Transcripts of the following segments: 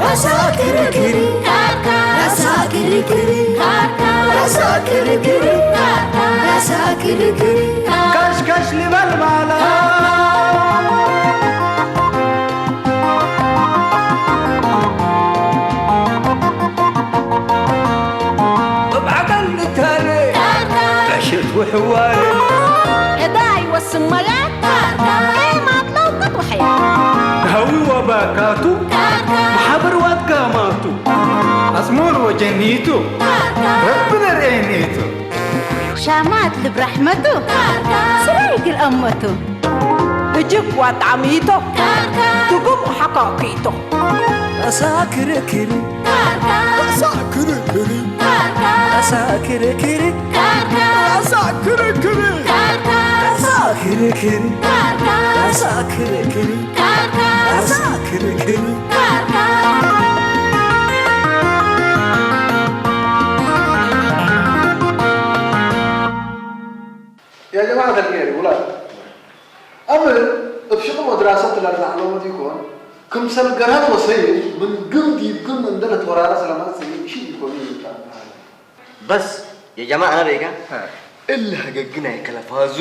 ራሳ ክርክር፣ ራሳ ክርክር፣ ራሳ ክርክር፣ ራሳ ክርክር። ካሽካሽ ልበል ባላ። እብ ዓቀል ንታረ፣ ዕሸት ወሕዋረ። ዕዳ ኣይወስን መያት፣ ኤማት ለውቅት ወሕያ። ሃዊ ወባካቱ፣ ማሕበር ዋትካ ማቱ። ኣጽሙር ወጀኒቱ፣ ረቢ ነርኤኒቱ። ሻማት ልብ ራሕመቱ፣ ስራይ ግል ኣመቱ። እጅግ ዋጣሚቶ፣ ትጉም ሓካኪቶ። ራሳ ክርክር፣ ራሳ ክርክር፣ ራሳ ክርክር፣ ራሳ ክርክር፣ ራሳ ክርክር፣ ራሳ ክርክር፣ ራሳ ክርክር። يا جماعة الخير، ولاد. أمر ابشقوا مدرسة لنا علوم ديكون. كم سل قرات وسيل من قم دي قم من دلت ورا راس لما سيل شيء يكون يطلع. በስ የጀማ ኣነ ደይጋ እ። እልህ ህገግን ኣይከለፋዙ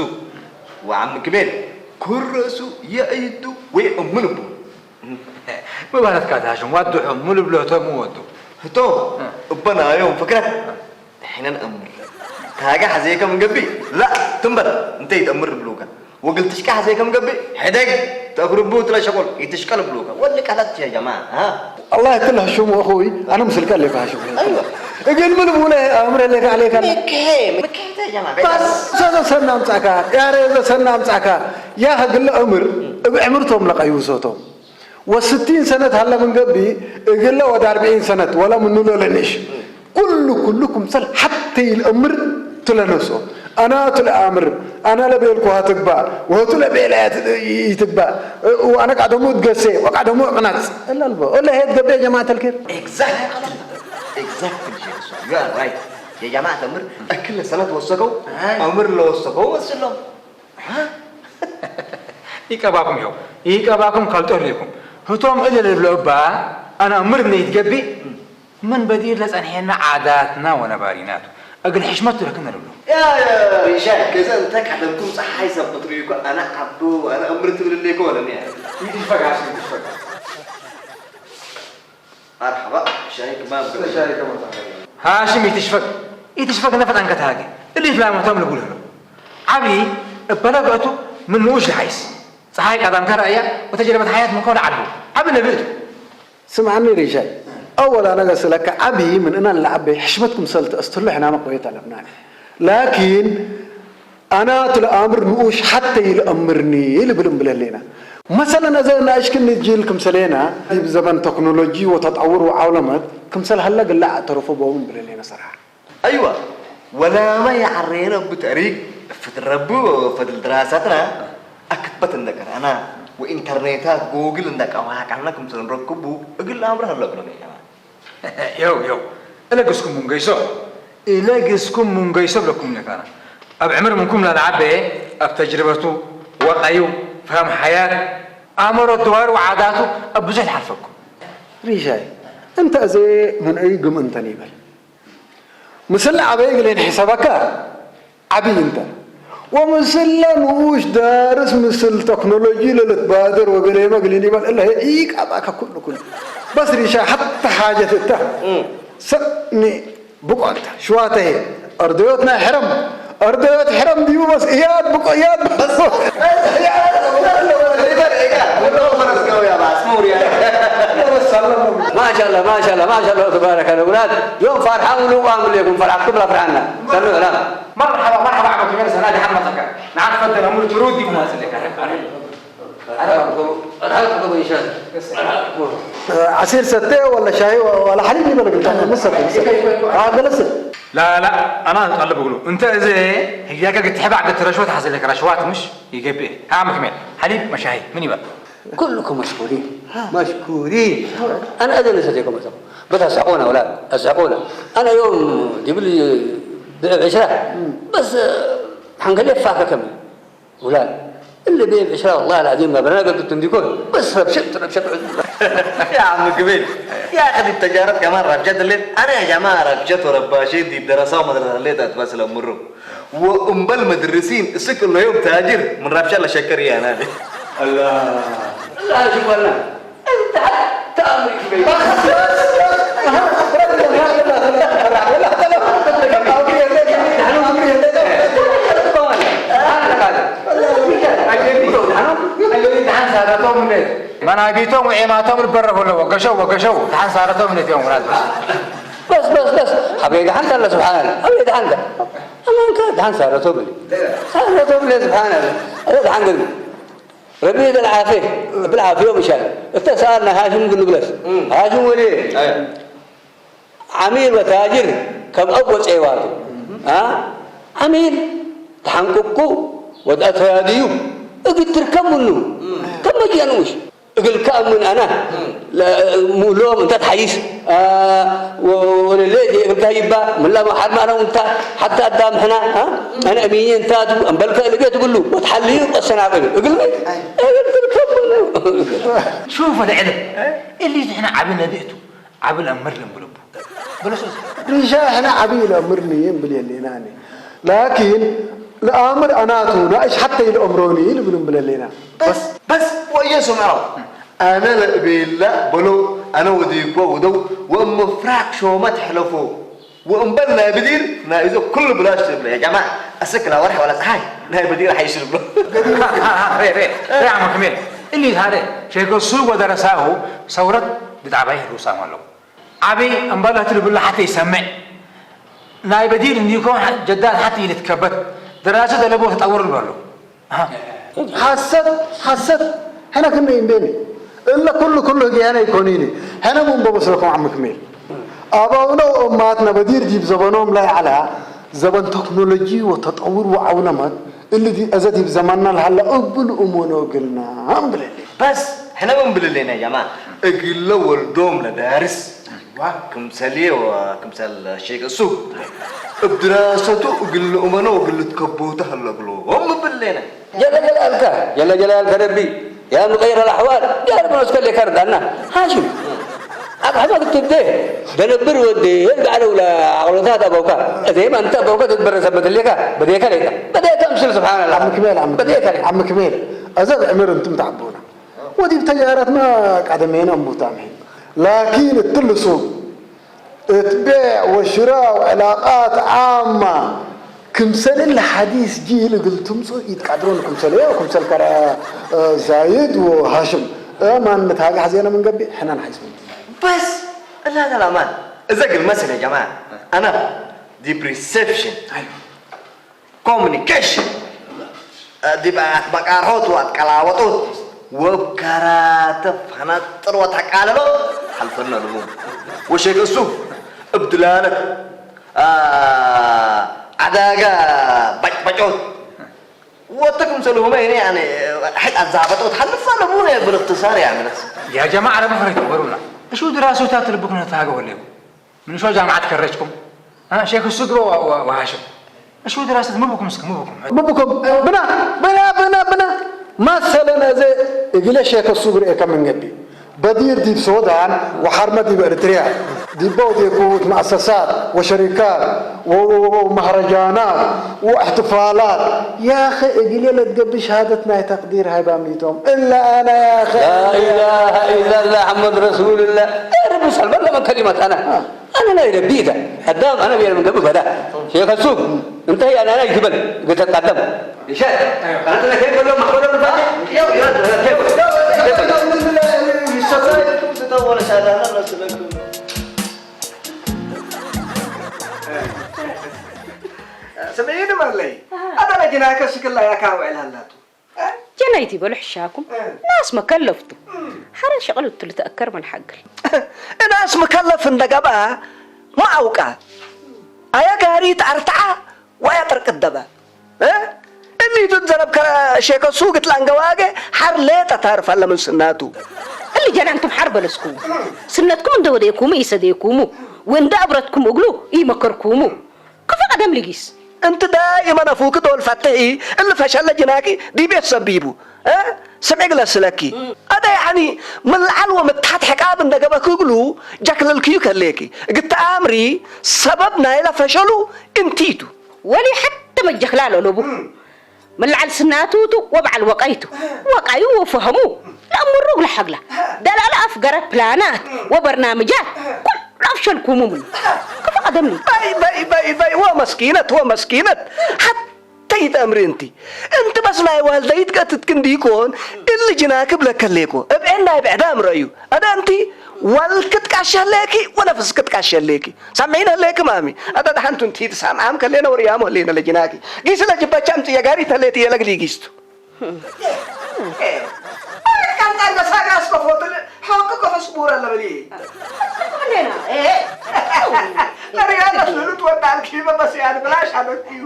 ወዓም ክቤል ኩረሱ የእይዱ ወይ እምንቡ። ምባለትካ ታሽም ዋድሑ ምልብለቶም ወዱ። ህቶ እ። እበናዮም ፍክረት ሕነን እምር ታጋ ሓዘየከም ገቢ ላ ትንበር እንተ ይተምር ብሉካ ወግል ትሽቃሕ ዘይከም ገብእ ሕደግ ተእክርቡ ትለሸቆል ይትሽቀል ብሉከ ወሊ ቃላት ያ ጀማ ها الله يكلها شوم أخوي أنا مسلك لك هاشم أيوة. እግል ምን ብለ ኣምረ ለካ ለካ ምክሄ ምክሄ ጀማ በስ ዘሰና ኣምጻካ ያረ ዘሰና ኣምጻካ ያ ህግለ እምር እብ ዕምርቶም ለቀይውሰቶም ወስቲን ሰነት ሀለ ምን ገቢ እግለ ወደ ኣርብዒን ሰነት ወላ ምኑ ለለንሽ ኩሉ ኩሉ ክምሰል ሓተይ ልእምር ትለነሶ ኣና ቱ ለኣምር ኣና ለቤልኩሃ ትግባእ ወቱ ለቤላ ይትግባእ ወኣነ ቃደሙ እትገሴ ወቃደሙ እቅናጽ እላልቦ እለ ሄድ ገቤ ጀማዓት ኣልኪር Exactly. Exactly, Sheikh Yusuf. You are right. የጀማዓት እምር እክለ ሰነት ወሰከው እምር ለወሰከው መስሎም ይቀባኩም ይኸው ይቀባኩም ካልጦር ሌኩም ህቶም እለ ልብሎ እባ ኣና እምር እነ ይትገቢ ምን በዲር ለጸንሔና ዓዳትና ወነባሪናቱ እግል ሕሽመቱ ለክነ ልብሎ ያ ያ ሪሻ ከዘ እንተ ካደምኩም ፀሓይ ሰብ ክትሪኡ እኮ ኣነ ዓቦ ኣነ እምር ትብል እለ እኮ ወለኒ እያ ይድፈጋሽ ይድፈጋሽ መርሓባ ሻሂ ክማም ሻሂ ከመታ ሃሽም ኢትሽፈግ ኢትሽፈግ ነፈጥ ኣንከታሃገ እሊት ላመቶም ልቡል ህሎ ዓብዪ እበለገእቱ ምን ንኡሽ ልሓይስ ፀሓይ ቀዳምካ ረእያ ወተጀረበት ሓያት ምን ከውለ ዓዱ ዓብ ነብእቱ ስምዓኒ ሪሻይ ኣወል ኣነ ገስለካ ዓብዪ ምን እና ንልዓበይ ሕሽመት ክምሰል ተእስትሎ ሕና መቆየት ኣለብና ላኪን ኣና ትልኣምር ንኡሽ ሓተ ይልኣምርኒ ልብል እምብለሌና መሰለን እዘ ናእሽክን ንጅል ክምሰሌና ዲብ ዘበን ተክኖሎጂ ወተጣውር ወዓውለመት ክምሰል ሀለ ግላዕ ተረፎ ቦም እምብለሌና ሰርሓ። أيوة ولما يعرينا بطريق فتربو فتل دراساتنا أكتبت عندك أنا وإنترنتات جوجل عندك أو هاك عنا كم سنركبو أقول الأمر هلا بلون يا جماعة የው የው እለግስኩም ሙንገይሶ እለግስኩም ሙንገይሶ ብለኩም ነካና ኣብ ዕምር ምንኩም ላልዓበየ ኣብ ተጅርበቱ ወቃዩ ፍሃም ሓያት ኣመሮ ድዋሩ ዓዳቱ ኣብ ብዙሕ ይሓልፈኩም ሪሻይ እንተ እዘ መንእይ ግም እንተን ይበል ምስለ ዓበየ ግሌን ሕሰበካ ዓብይ እንተ ወምስለ ንኡሽ ዳርስ ምስል ተክኖሎጂ ለልትባደር ወገሌመ ግሊን ይበል እለ ኢቃባከ ኩሉ ኩሉ በስ ሪሻ ሐታ ሓጀት እታ ሰኒ ብቆ እንተ ሽዋተ ኣርደዮት ናይ ሕረም ኣርደዮት ሕረም ዲቡ በስ እያድ ብቆ እያድ በስ ማሻላ ማሻላ ማሻላ ተባረከ ለውላድ ዮም ፈርሓ ውሉ ቋም ለኩም ፈርሓ ክብላ ፍርሓና ሰኑ ዕላም مرحبا مرحبا عمك ميرس انا دحر مزكا نعرف فدنا امور ترودي وما زلك أنا أقول أنا أقول إن شاء الله عصير ستة ولا شاي ولا حليب يبلغ انت مسك مسك اه جلس لا لا انا اقلب اقول انت اذا هي قاعد تحب عقد رشوات حصل لك رشوات مش يجيب ايه ها عمك مين حليب مشاهي من يبقى كلكم مشكورين. مشكورين. أنا أذن سيديكم أسحقونا ولا أسحقونا. أنا يوم جيب لي ضعف عشرة. بس حنقول لي فاكا كم. ولا اللي بيع عشرة والله العظيم ما بنا قلت تنديكون. بس ربشت، ربشت. يا عم قبيل، يا أخي التجارات كمان ربشت الليل. أنا يا جماعة ربشت ورباشي دي دراسة ومدرسة الليل تتبس الأمر. وأمبل مدرسين السك الله يوم تاجر من ربشة لشكر يا نادي. الله. الله شوف الله. أنت حتى أمري كبير. መናቢቶም ውዒማቶም ልበረፉ ኣለዎ። ገሸው ወገሸው፣ ተሓንሳረቶም ነቲኦም ውላድ። بس، بس، بس. حبيبي، حنت الله سبحانه. حبيبي، حنت. أما أنت، حنت سارة توبلي. سارة توبلي سبحان الله. هذا حنقول. ربي ذا العافية. بالعافية مشان. اتصلنا هاشم قلنا بلس. هاشم ولي. عميل وتاجر كم أبو سيواتو. ها؟ عميل تحنققو ودأتو ياديو. اقدر كم منو. كم مجيانوش. እግልካ እምን ኣና ሙሎም እንተ ትሓይሽ ወለለ እግልካ ይባ ምላማ ሓድማና እንታ ሓታ ኣዳም ሕና ኣነ እሚኒ እንታ ኣንበልከ ልቤት ብሉ ወትሓልዩ ቀሰናቀዩ እግልሚ እግል ትርከቡ شوف العلم اللي احنا عبنا بيئته عبل أمر لهم بلبو بلسوس رجاء احنا عبي الأمر نيم بليلينا لكن ንኣምር ኣናቱ ናእሽ ሓተይ ንእምሮኒ ንብል ንብል ኣለና። በስ በስ ወዮ ስምዖ ኣነ ለእቤላ በሎ ኣነ ወዲጎ ውደው ወእምፍራቅ ሾመት ሕለፎ ወእምበል ናይ ብዲር ናይ እዞ ኩሉ ብላሽ ትብሎ የጀማ እስክ ላ ወርሒ ወላ ፀሓይ ናይ ብዲር ሓይሽ ንብሎ። ሬ ሬ ሬ ዓመ ክሜል እሊ ታደ ሸይከ ሱብ ወደረሳሁ ሰውረት ብጣዕባይ ህሩሳም ኣለዉ። ዓቢ እምበል እትልብሉ ሓቲ ይሰምዕ ናይ በዲር እንዲኮ ጀዳድ ሓቲ ኢልትከበት ደራሲ ደለቦ ተጠውር ልበሉ። ሓሰት ሓሰት ሕነ ክንደይ እንዴኒ እለ ኩሉ ኩሉ ህግያነ ይኮኒኒ ሕነ ሙንበ በስለኩም ዓሚ ክሜል ኣባውነ ወእማትነ በዲር ዲብ ዘበኖም ላይ ዓላ ዘበን ተክኖሎጂ ወተጠውር ወዓውለመት እሊ እዘ ዲብ ዘመንና ለሃላ እብል እሞኖ እግልና እምብለኒ። በስ ሕነ ምን ብልሌና ጀማ እግለ ወልዶም ለዳርስ ክምሰልየ ወክምሰል ሼክ እሱ እብ ድራሰቱ እግል ንእመኖ ወእግል ትከቦተ ሀለ እግሎም እብል ሌነ። ጀለ ጀላልከ ጀለ ጀላልከ ረቢ ያ ሙቀይር አልአሕዋል ያ ረቢ ነስከሌከ ርዳና ሃሽም አቅሐመ ክትብደ ደነብር ወዴ የርጋዕ ለውላ አቅሎታት አበውካ እዜም አንተ አበውካ ትትበረሰበት ሌካ በዴካ ሌካ በዴካ ምስል ስብሓን አላህ ዓሚ ክሜል ዓሚ በዴካ ሌካ ዓሚ ክሜል እዘ ብዕምር እንቱም ተዓቦና ወዲብ ተጃረትና ቀደሜና እምቡታም ላኪን እትልሱ እት ቤዕ ወሽራ ወዕላቃት ዓማ ክምሰል እለ ሓዲስ ጂል እግል ትምጹ ኢትቃድሮን ክምሰል ዮ ክምሰል ከረ ዛይድ ወሃሽም ማን ንትሃገ ሐዜነ ምን ገብእ ሕናን ሓይስ ምን በስ እላ ተላማን እዘ ግል መስል ጀማ ኣና ዲፕሪሴፕሽን ኮሙኒኬሽን ዲብ ኣትበቃርሖት ወኣትቀላወጦት ወብ ከራተፍ ኸነጥር ወተቃለሎ ሓልፈና ልቡ ወሸክ እሱ እብ ድላለት ዓዳጋ ባጭባጮት ወተ ክምሰልሁመ እኔ ያኔ ሕድ ኣዛበጦት ሓልፋ ለቡ ብልክትሳር ያምለስ يا جماعة ربي فريت برمنا شو دراسة تاتل بكنا تاجو ولا من شو جامعة تكرجكم؟ ها شيخ السقرة وهاشم. شو دراسة مو بكم مسك مو بكم. مو بكم بنا بنا بنا بنا ما سلنا زي يقول شيخ السقرة كم من قبي. بدير دي بسودان وحرمة دي بإريتريا. دي بودي كوت مؤسسات وشركات ومهرجانات واحتفالات. يا أخي إقلي لتقبي شهادتنا تقدير هاي باميتهم. إلا أنا يا أخي. لا إله إلا الله محمد رسول الله. رب سلمان لما كلمة أنا. أنا لا يربيك. قدام أنا بيرم قبل بدا. شيخ السوق. انتهي أنا لا يقبل. قلت قدم. يشاء. أنت كيف لو محمد بن فاتح؟ يا يا كيف؟ ስምዒኒ መለይ ኣታ መኪና ከስክላ ያካ ውዕል ኣላቱ ጀናይቲ በሉ ሕሻኩም ናስ መከለፍቱ ሓረ ሸቕል እትሉ ተእከር ምን ሓግል እናስ መከለፍ እንደገባ ማኣውቃ ኣያ ጋሪ ተኣርትዓ ወያ ጥርቅት ደበ እለ ኢቱ ዘረብከ ሸከሱ ግትላን ገዋገ ሓር ሌጠ ታርፍ ኣለምን ስናቱ። እሊ ጀናንኩም ሓር በለስኩሙ። ስነትኩም እንደ ወደየኩሙ ይሰደየኩሙ። ወእንደ ኣብረትኩም እግሉ ይመከርኩሙ። ክፈ ቀደም ሊጊስ። እንቲ ዳይመን ኣፉኪ ዶል ፈትሒ እሊ ፈሸለ ጅናኪ ዲቤት ሰቢቡ። እ? ስምዒ ግለስለኪ። ኣደ ያኒ ምልዓል ወምትሓት ሕቃብ እንደገበኪ እግሉ ጀክለልክዩ ከሌኪ። እግተኣምሪ ሰበብ ናይለ ፈሸሉ እንቲቱ። ወሊ ሓተ መጀኽላ ለሎቡ። ምልዓል ስናቱቱ ወበዓል ወቃይቱ። ወቃዩ ወፈሀሙ። ለአምሩ እግለ ሐግላ። ደላለ አፍገረ ፕላናት ወበርናምጃት። ኩሉ አፍሸልኩሙ ምን። ክፈ ቀደምኒ። በይ በይ በይ በይ ወመስኪነት ወመስኪነት። ሐተ ይተእምሪ እንቲ። እንቲ በስ ናይ ዋልደይት ቀትት ክንዲ ይኮን እሊ ጅናክ ብለከሌኮ። እብዕን ናይ ብዕዳም ረዩ። ኣደ እንቲ ዋልክ ትቃሸሌኪ ወነፍስክ ትቃሸሌኪ። ሳምዒን ህሌኪ ማሚ። ኣደ ደሓንቱ እንቲ ትሳምዓም ከሌነ ወርያም ህሌነ ለጅናኪ። ጊስ ለጅበቻም ጽየጋሪ ተሌቲ የለግሊ ጊስቱ። ቀንጣር በሳጋ እስከ ፎትል ሐቅ ከፈስ ቡራ ለበሊ። መሪያ ለስሉት ወዳልኪ በበስያን ብላሽ አለትዩ።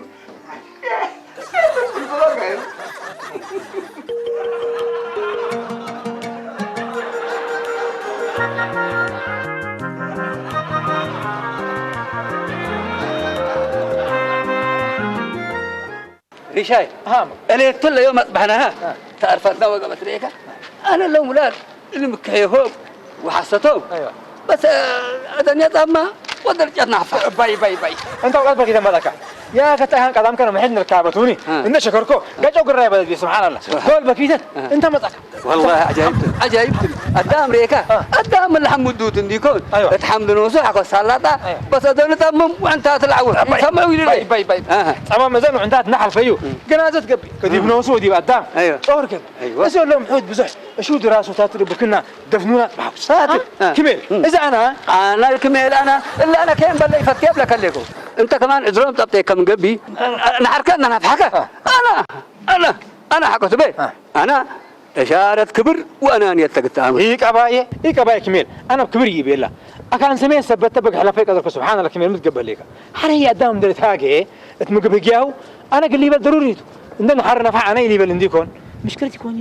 ሪሻይ፣ ሃም። እሌቱ ለዮ መጥባሕና፣ ሃ? ሃ። ተኣርፋትና ወገበት ርኤካ? ኣነ ሎም ውላድ ንምክሕይሆም ወሓሰቶም። ኣይዋ። በስ፣ ኣደንያ ጻማ ወደርጨትና ሓፋ። ባይ፣ ባይ፣ ባይ። እንተ ኣውቃት በኪተ መጣካ። ያ ከተኣሃን ቀዳም ከነ መሐድ ንርካበቱኒ። ሃ። እንደ ሸከርኮ፣ ገጮ ግራይ በለዲ፣ ስብሓን ኣላ። ስብሓን። ጎል በኪተት፣ ሃ። እንተ መጣካ። ወላሂ ዓጃይብ ትብል፣ ዓጃይብ ትብል። ኣዳም ርኤካ፣ አ። ኣዳም ለሓሙዱት እንዲኮን፣ ኣይዋ። እቲ ሓምድ ንሱ ሓኮ ሳላጣ፣ ኣይዋ። በሰደኑ ጠምም ወዕንታ ትልዓው። ባይ፣ ሰምዑ ይልለ። ባይ፣ ባይ፣ ባይ። ኣሃ። ጸማም መዘን ወዕንታት እናሓልፈዩ። እም። ገና ዘትገብር። ከዲብ እም። ነውሱ ወዲብ ኣዳም። ኣይዋ። ጦር ገብ። ኣይዋ። እዚ ሎም ሑድ ብዙሕ እሹ ድራሱታት ርብክና ደፍኑና ጽባሕ። ሳትል። አ። ክሜል። እም። እዚ ኣና። ኣና ክሜል ኣና። እላ ኣና ከየም በለ ይፈትየ ብለከሌኩ። እንተ ከማን እዝሮም ጠብጠ ከም ገቢ። ንዓርከ እናናፍሓከ። አ። ኣና። ኣና። ኣና ሓቆት በይ። አ። ኣና እሻረት ክብር ወአናንየት ተግተኣምር። ይቀባየ፣ ይቀባየ ክሜል። ኣነ ኣብ ክብር ይቤላ። ኣካን ሰሜን ሰበተ በግ ሕለፈይ ቀዘርኩ ስብሓን ኣላ ክሜል ምትገበል ኢካ። ሓደ ኣዳም እንደ ታገ እት ምግብ ህግያው ኣነ ግን ሊበል ደሩሪ እዩ። እንደ ንሓር ነፋ ኣነ ሊበል እንዲኮን ምሽክለት ይኮን።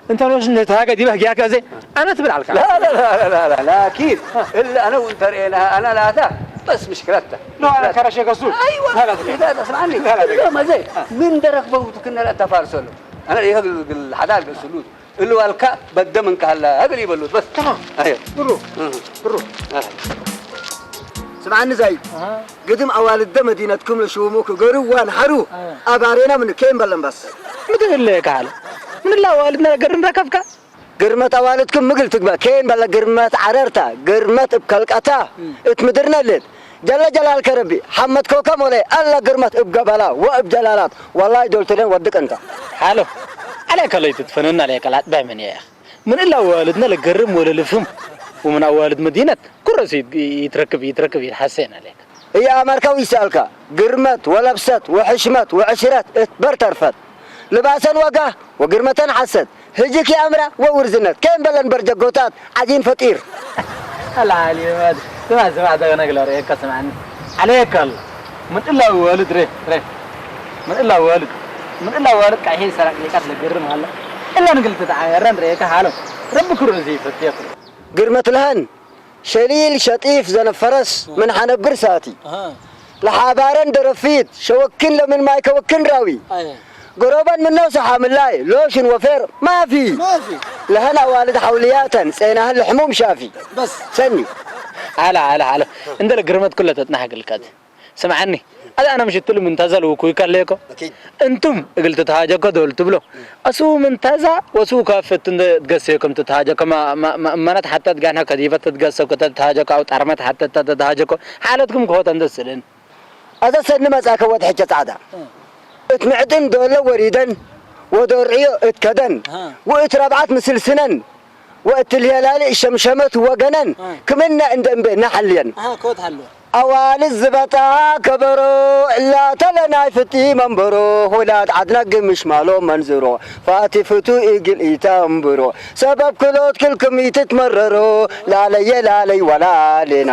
እንተ ነው እንደ ታገ ዲበ ህግያካ ዘ ኣነ ትብል ኣልካ። لا، لا، لا، لا، لا، لا، ላኪን እ። እለ ኣነ እውን ተርእየና ኣነ ላታ በስ ምሽክለታ። ኖ፣ ኣነ ከረሸ ከሱ። ኣይዋ፣ لا، لا، لا። لا، لا፣ ስምዓኒ። لا، لا، لا። እዞም ኣዘይ አ። ምን ደረክ በውቱ ክነለ ተፋርሰሉ። ኣነ ይሄ ግል፣ ግል ሓዳር ገስሉት። እልዋልካ በደም እንካሃላ እግል ይበሉት በስ። ተማም። ኣዮ። ብሩ። እህ። ብሩ። ኣህ። ስምዓኒ ዛይድ። ኣሃ። ግድም ኣዋልደ መዲነትኩም ለሽውሙ ክገሩ ዋን ሓሩ። ኣዮ። ኣባሬና ምን ከይም በለን በስ። ምድር እለ ካለ። ምን ላ ኣዋልድና ገርን ረከብካ? ግርመት ኣዋልድኩም ምግል ትግበ ከይን በለ ግርመት ዓረርታ፣ ግርመት እብ ከልቀታ፣ እም። እት ምድርነ ሌት። ጀለ ጀላልከ ረቢ፣ ሓመድ ኮከም ወለ፣ ኣላ ግርመት እብ ገበላ ወእብ ጀላላት፣ ወላይ ዶልትደን ወድቅ እንተ። ሓሎ፣ ዓለከ ለይትትፈነና ለየቀላጥ በምን የኽ። ምን እላ ወልድነ ለገርም ወለልፍም፣ ወምን ኣዋልድ መዲነት፣ ኩረስ ይት-፣ ይትረክብ፣ ይትረክብ፣ ይትሓሰን ኣለካ። እያ ኣመርከ ይሰኣልካ፣ ግርመት ወለብሰት ወሕሽመት ወዕሽረት እት በር ተርፈት። ልባሰን ወጋህ ወግርመተን ሓሰት፣ ህጅክ የኣምራ ወውርዝነት፣ ከየም በለን በርጀጎታት ዓጂን ፈጢር። ኣላ ዓሊ ማድ፣ ስማ፣ ስማ፣ ተገነግለ ርእየካ ስምዓኒ። ዓለየካ ኣሎ። ምን እላ ወልድ ሬ፣ ሬ። ምን እላ ወልድ፣ ምን እላ ወልድ ቃሒን ሰራቅ ሊቃት ለገርም ሃለ። እላ ንግል ተተዓየረን ርእየካ ሃሎ። ረቢ ክሩ እዚ ይፈትየኩም። ግርመት ለሃን ሸሊል ሸጢፍ ዘነፈረስ ምን ሓነብር ሳቲ። ኣሃ። ለሓባረን ደረፊት ሸወክን ለምን ማይ ከወክን ራዊ። ኣየ። ገሮበን ምነው ሰሓ ምላየ ሎሽን ወፌር ማፊ። ማፊ። ለሀን ኣዋልድ ሓውልያተን ጼናህን ለሕሙም ሻፊ። በስ። ሰኒ። ዓለ፣ ዓለ፣ ዓለ። እንደ ለግርመት ኩለ ተጥናሕ ግልቀት። ስምዓኒ፣ ኣዚ ኣነ ምሽትሉ ምንታዛ ልውኩይ ካለየኮ። ኣኪድ። እንቱም እግል ትትሃጀኮ ዶል ትብሎ። ኣሱ ምንታዛ ወሱ ካፈት እንደ ትገሰየኮም ትትሃጀኮ ማ-፣ ማ-፣ ማ-፣ ማነት ሓተት ጋና ከዲፈት ትትገሰኮ ተትሃጀኮ ኣው ጣርመት ሓተት ተትሃጀኮ ሓለትኩም ክሆተ እንደ ስልን። ኣዘ ሰኒ መጻከ ወድ ሕጀ ጻዕዳ። እ። እት ምዕጥን ዶለ ወሪደን ወዶርዕዮ እት ከደን። እ። ወእት ረብዓት ምስል ስነን። ወእት ልሄላሊ ሸምሸመት ወገነን። እ። ክምነ እንደ እምቤ ነሐልየን። እ፣ ኮት ሓሎ። ኣዋልድ ዝበጣ ከበሮ፣ እላተለ ናይ ፍቲ መንበሮ፣ ሆላድ ዓድና ግምሽ ማሎ መንዝሮ፣ ፋቲ ፍቱ እግል ኢተንብሮ፣ ሰበብ ክሎት ክልክም ኢትትመረሮ፣ ላለየ ላለይ ወላሌና።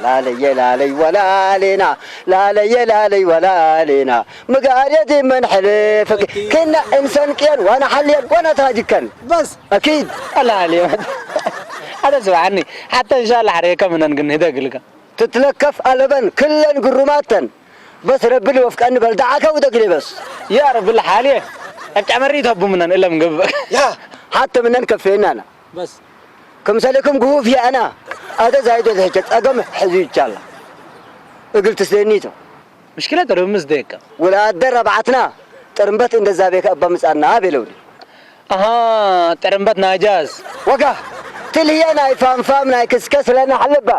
ላለየ ላለይ ወላሌና ላለየ ላለይ ወላሌና ምጋርየት መንሕልፍክ ክና እንሰንቅየን ዋና ሓልየን ዋና ታጅከን بس أكيد ላሌ ኣደ ስብዓኒ ሓታ እንሻላ ሓረየካ ምነን ግን ህደግልካ ትትለከፍ ኣለበን ክለን ግሩማተን በስ ረቢ ልወፍቀኒ በል ደዓከ ውደግሌ በስ يا رب الحالية أبتع مريت هبو منن إلا من قبل يا حتى منن كفينا أنا بس كمسلكم قهوف يا أنا هذا زايد الحجة أقم حزي إن شاء الله እግል ትስደኒቶ ምሽክለት ርምስ ደካ ወላ ኣደ ረብዓትና ጥርምበት እንደዛ ቤካ እባ ምጻና ቤለውኒ ኣሃ ጥርምበት ናጃዝ ወጋ ትልየ ናይ ፋምፋም ናይ ክስከስ ለና ሓለባ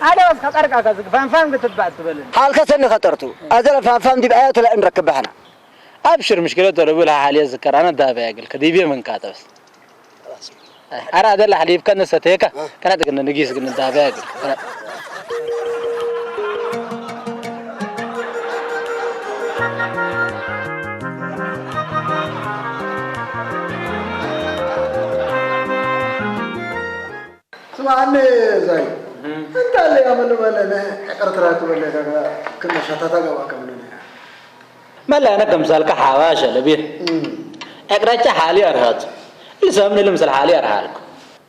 ኣደም ከጠርቃ ከዝግ ፋንፋን ክትባዕ ትበልን ሓልከ ሰኒ ከጠርቱ ኣዘለ ፋንፋን ዲብ ኣያ ትላ እንረክብ ባሕና ኣብሽር ምሽክለት ወደ ብላ ሓልየ ዝከራና ዳበ ያግል ከዲብየ መንካተብስ ኣራ ደላ ሓሊብካ ንሰተየካ ከና ጥግነ ንጊስ ግን ዳበያ ግን ስማዓኒ ዛይ እንታለ ያመልመለነ ዕቅርትራ ትበለካ ክነሻታታ ገባከምነ መለ ኣነ ከምሳልካ ሓባሸ ለብየ ዕቅረጫ ሓሊ ኣርሃት ልሰምኒ ልምስል ሓሊ ኣርሃልኩ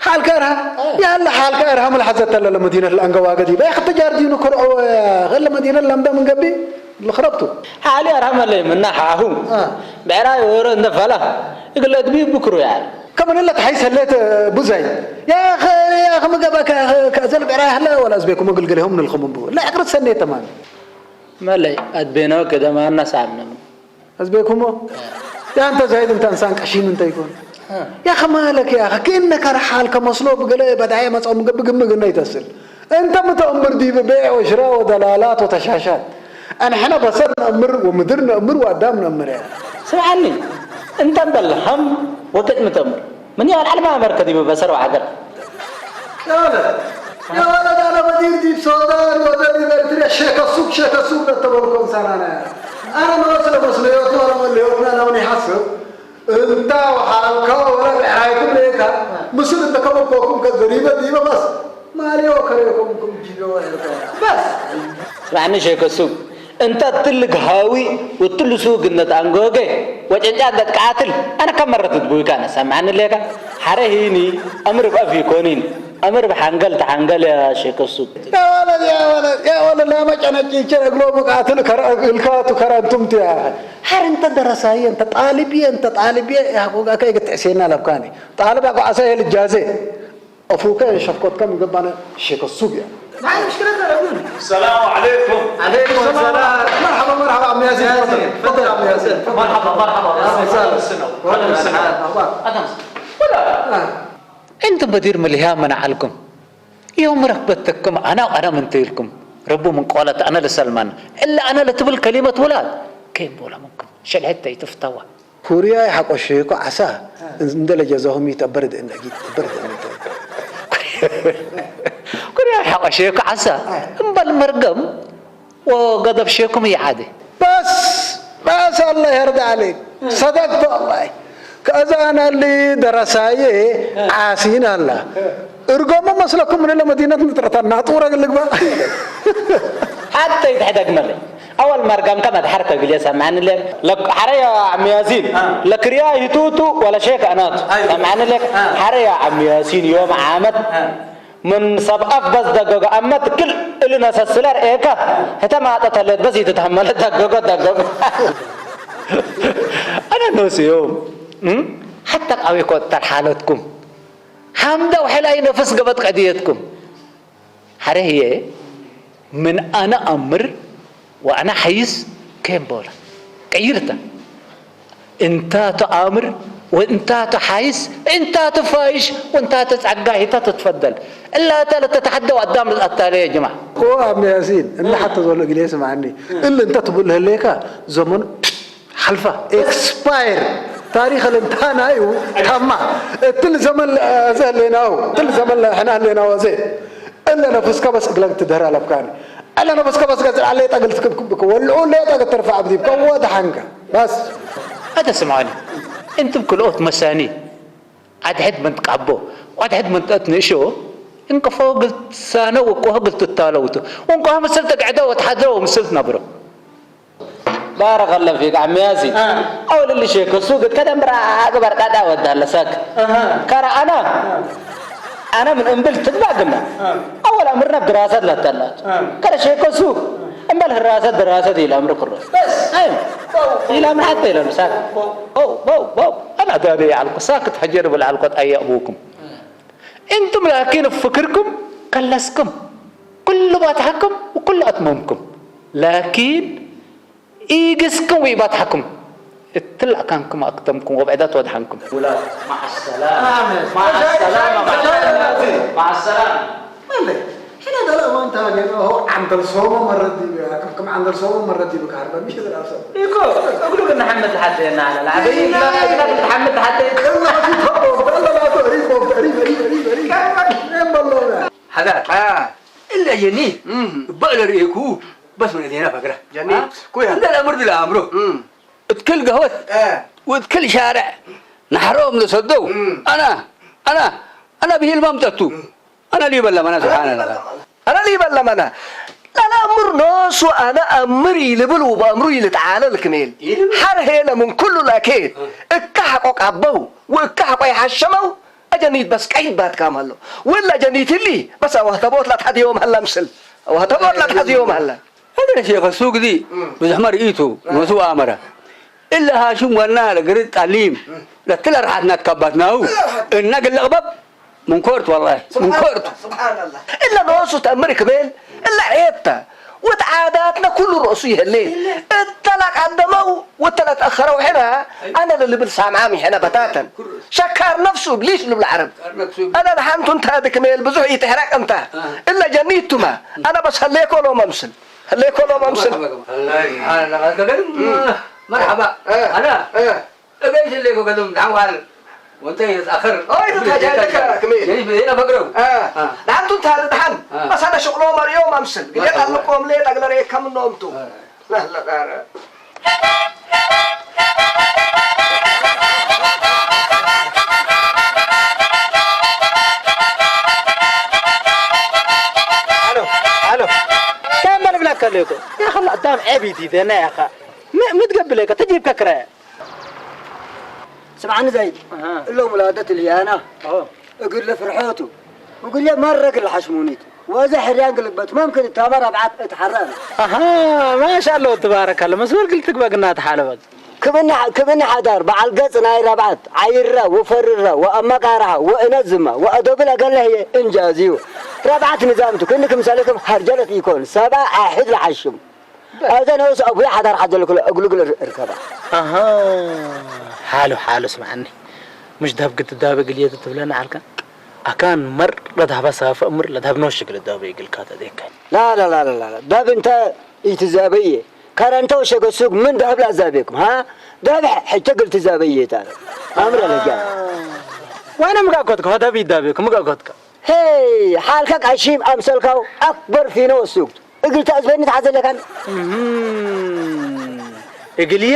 ሓልካ እርሃ ያለ ሓልካ እርሃ መልሓዘት ተለ ለመዲነት ለአንገዋገዲ በይ ክተጃር ዲኑ ከርዖ ከለ መዲነት ለምደ ምን ገቢ ልኽረብቱ ሓሊ ኣርሃ መለይ ምና ሓሁ ብዕራይ ወረ እንደ ፈላ እግለት ቢ ብክሩ ያል ከመን ለ ተሓይስ ህሌት ቡዛይ ያኸ ያኸ ምገባካ ከእዘል ብዕራይ ሃለ ወላ ዝበይኩም ግልገሌሆም ንልኹም እምቡ ለዕቅርት ሰኔ ተማን Malay, ad beno keda ma anna samnam. Azbekumo? Yanta zaid intan san qashin inta ikun. Ya kama lak ya ka'annaka rahal ka maslo bigale badaya matsam gab gab gab inta yasil. Inta muta'ammir di bibay wa shira wa dalalat wa tashashat. Ana hana basar na'mir wa mudir na'mir wa adam na'mir ya. Sami'ni. Inta bal ham wa qad muta'ammir. Min ya al'alma amar kadi basar wa aqal. يا ولد، يا ولد، أنا مدير ديب سودان، وزير ديب إريتريا، شيخ السوق، شيخ السوق ده تبغى لكم سنة أنا. أنا ما أصل مسؤوليتنا ولا مليتنا، أنا وني حسب. أنت وحالك ولا بحياتكم ليك. مسؤول أنت كم كوكم كذريبة ديبة بس. ما لي وكريكم كم جيبة وهركا. بس. Sa'ani sheka su. Inta tilg hawi wa tilg su gindat angoge. Wa canca dat qatil. Ana kamarrat buika na sam'an leka. Hare hini amr ba fi konin. Amr ba hangal ta hangal ya sheka su. يا ولد يا ولد يا ولد لا ما كان تشيل قلوبك قاتل كر الكات كر انتم تيا هر انت درساي انت طالبي انت طالبي يا اخو كاي قتعسينا لبكاني طالب اكو عسى الجازي أفوكا يا شفقتك من قبانا شيك السوق يعني. ما هي مشكلة ترى السلام عليكم. عليكم السلام. مرحبا مرحبا عم ياسين تفضل. تفضل عم ياسين. مرحبا مرحبا. اهلا وسهلا. وعليكم السلام. اهلا وسهلا. ولا انتم بدير مليها من علكم. يوم ركبتكم انا وانا من تيلكم. ربو من قولت انا لسلمان الا انا لتبل كلمه ولاد. كيف بولا منكم؟ شلحت تفتوى. ኩርያይ ሓቆሸ እኮ ዓሳ እንደለ ጀዛሁም ይጠበር ደእነ ጊት ጠበር ደእነ ኩርያይ ሓቆሸ እኮ ዓሳ እምበል መርገም ወገደብ ሸኩም ይዓደ بس بس الله يرضى عليك صدقت والله ከእዛና ሊ ደረሳዬ ዓሲን ኣላ እርጎሞ መስለኩም ንለ መዲነት ንጥረታ ናጡረ ልግባ ሓተይ ትሕደግ መለ ኣወል ማርጋም ከመ ኣድሓርከ ግዜ ሰምዐኒ ለ ለክ ሓረ ያ ዓሚ ያሲን ለክርያ ይቱቱ ወለ ሼክ ኣናቱ ሰምዐኒ ለ ሓረ ያ ዓሚ ያሲን ዮም ዓመት ምን ሰብ ኣፍ በስ ደገጎ ኣመት ክል እሊ ነሰስለ ርኤካ ህተ ማጠ ተሌት በስ ይትተሐመለ ደገጎ ደገጎ ኣነ ኖስዮም ሓታ ቃዊኮ ተርሓለትኩም ሓምደ ውሕላይ ነፍስ ገበት ቀድየትኩም ሓረ ህየ ምን ኣነ ኣምር ወኣነ ሓይስ ኬም ቦላ ቀይርታ እንታቱ ኣምር ወእንታቱ ሓይስ እንታቱ ፋይሽ ወእንታቱ ጸጋ ሂታ ትትፈደል እላታ ለተተሓደው ኣዳም ኣታለ የጅማ ኮ ኣብ ያሲን እንደ ሓተ ዘሎ ግዜ ስምዓኒ እል እንተ ትብል ህሌካ ዘመኑ ሓልፋ ኤክስፓየር ታሪኽ ልንታና እዩ ታማ እትል ዘመን ዘህሌናው እትል ዘመን ሕና ህሌናው ዘ እለ ነፍስካ በስ እግለግ ትደህር ኣለብካኒ እለ ነፍስካ በስ ገጽ ዓለ ጠግል ትክብክብክ ወልዑ ሌ ጠግል ትርፋ ኣብዲብካ ወደ ሓንካ በስ ኣተስምዖኒ እንትን ክልኦት መሳኒ፣ ኣድሕድ ምንጥቃቦ፣ ኣድሕድ ምንጠት ንእሾ፣ እንቅፎ ግልትሳነ ውቅሆ ግልትታለውቱ፣ ወንቅሆ ምስል ተግዕዶ ወተሓድሮ ወምስል ትነብሮ። بارك الله فيك عمي ياسين. آه. أول اللي شيك السوق كده مرة أكبر قاعدة ودها لساك. أها. كرا أنا. أنا من أمبل تدبا قلنا. آه. أول أمرنا بدراسة لا تلات. آه. كرا شيك السوق. أمبل الراسة دراسة دي الأمر كله. بس. أيوة. بو، بو. إلى أمر حتى إلى مساك. بو، بو. بو، بو، بو. أنا داري على القصة، كنت حجر بالعلقة أي أبوكم. أنتم لكن فكركم كلسكم. كل باتحكم وكل أتمامكم. لكن إيجسكم ويباتحكم. التلع كانكم أكتمكم وبعدات ودحنكم. ولا، مع السلامة. آمين. مع السلامة. مع السلامة. مع السلامة. مالك؟ حين هذا لا وانت هاجر، هو عند الصوم مرة دي بي، كم، كم عند الصوم مرة دي بكار، ما بيش دراسة. يكو، أقول لك إن حمد حد هنا على العبيد، لا، لا، لا، حمد حد. إلا ما في تحبه، إلا لا تعرفه، تعريف، تعريف، تعريف، تعريف. كان ما في، إيه بالله. حدا. آه. إلا يني. مم. بقى لريكو، بس من هنا فقرة. جميل. ها؟ كويس. عند الأمر دي الأمر. مم. اتكل قهوة. آه. واتكل شارع. نحرهم لصدو. مم. أنا، أنا، أنا به الممتتو. مم. أنا لي بلا منا سبحان الله. أنا لي بلا منا. لا، لا، أمر ناس وأنا أمري لبل وبأمري لتعالى الكميل. إيه؟ حر هيلة من كل الأكيد. آه. اكحقوك عبو، واكحقو يحشمو. أجنيت بس كاين بات كامل. ولا جنيت اللي، بس أوه تبوت لا تحد يوم هلا مسل. أوه تبوت لا تحد يوم هلا. هذا الشيخ السوق دي، مم. بزحمة رئيته، آه. نوسو آمرة. إلا هاشم والنار قريت تعليم. مم. لا تلا رحتنا تكبتناهو. تلا رحت. إنك اللغبب. من كورت والله. من سبحان كورت. الله، سبحان الله. إلا نوسو تأمر كميل، إلا عيبته. وتعاداتنا كل رؤسي هلي. إلا. أنت لا قدموا، وأنت لا تأخروا هنا. أيوة. أنا اللي بالسامعامي هنا بتاتا. كل رؤسي. شكار نفسه إبليس اللي بالعرب. شكار نفسه إبليس. أنا الحمد أنت هذا كميل بزوح يتحرق أنت. آه. إلا جنيت ما. أنا بس هليكو لو ممسل. هليكو لو ممسل. الله، الله، الله. مم. مرحبا. آه. أنا. آه. እገይሽ ኣለይኮ ገለም ዳዕዋል ወንተ ይትኣኸር። ኦይ፣ ዱታ ጃይለካ ክሜል። የኒ ብዜና ፈግረው። አ፣ አ። ዳንቱ እንታ ድሓን። አ። መሳለ ሽቕሎ መሪኦም ኣምስል። ግዴታ አ። ኣለኮም ሌ ጠግለረ ከምኖምቱ። አ። ናህለ ዳረ። ኣሎ፣ ኣሎ። ከም መልብለካ ኣለይኮ። ያኸላ ኣዳም ዐቢት ይደና ያኻ። ም-፣ ምትገብለካ ተጂብካ ክራያ። ስምዓኒ ዘይድ፣ ኣሃ። እሎም ውላደት ልያና፣ ኣዎ። እግር ለፍርሖቱ፣ እግር ለመረግ ለሓሽሙኒት፣ ወዘ ሕርያን ግልበት፣ መምክን እታማ ረብዓት እትሓረን። ኣሃ፣ ማሻ ኣላህ፣ ተባረካላህ። መስበር ግል ትግበግና ተሓለበግ። ክብኒ፣ ክብኒ ሓዳር፣ በዓል ገጽ ናይ ረብዓት፣ ዓይረ፣ ወፈርረ፣ ወኣመቃርሓ፣ ወእነዝማ፣ ወኣዶብል ኣገለህየ እንጃዝዩ። ረብዓት ንዛምቱ፣ ክንዲ ክምሰልክም ሃርጀለት ኢኮን፣ ሰባ ኣሕድ ለሓሽም። ኣዘ ነብስ ኣጉያ ሓዳር ሓዘልኩ እግሉ ግል እርከባ። ኣሃ፣ ሓሉ፣ ሓሉ ስምዓኒ። ምሽ ዳብ ግትዳበ ግልየት ትብለና ዓልካ? ኣካን መር ለዳህባ ሳፈ እምር ለዳብ ነወሽ ግል ዳበ ይግልካ ተደከ። ላ፣ ላ፣ ላ፣ ላ፣ ላ፣ ላ። ዳብ እንተ ኢትዛበየ፣ ካረ እንተ ወሸገ ሱግ ምን ዳህብ ላዛቤኩም፣ ሃ? ዳብ ሕቸ ግል ትዛበየ ታረ። ኣምረ ለጃ። ዋና ምጋኮትከ፣ ዳብ ይዳቤኩም፣ ምጋኮትከ። ሄይ፣ ሓልካ ቃሺም ኣምሰልካው ኣክበር ፊኖ ሱግ። እግል ተዝበኒ ተሓዘለካን። እህም። እግልዬ፣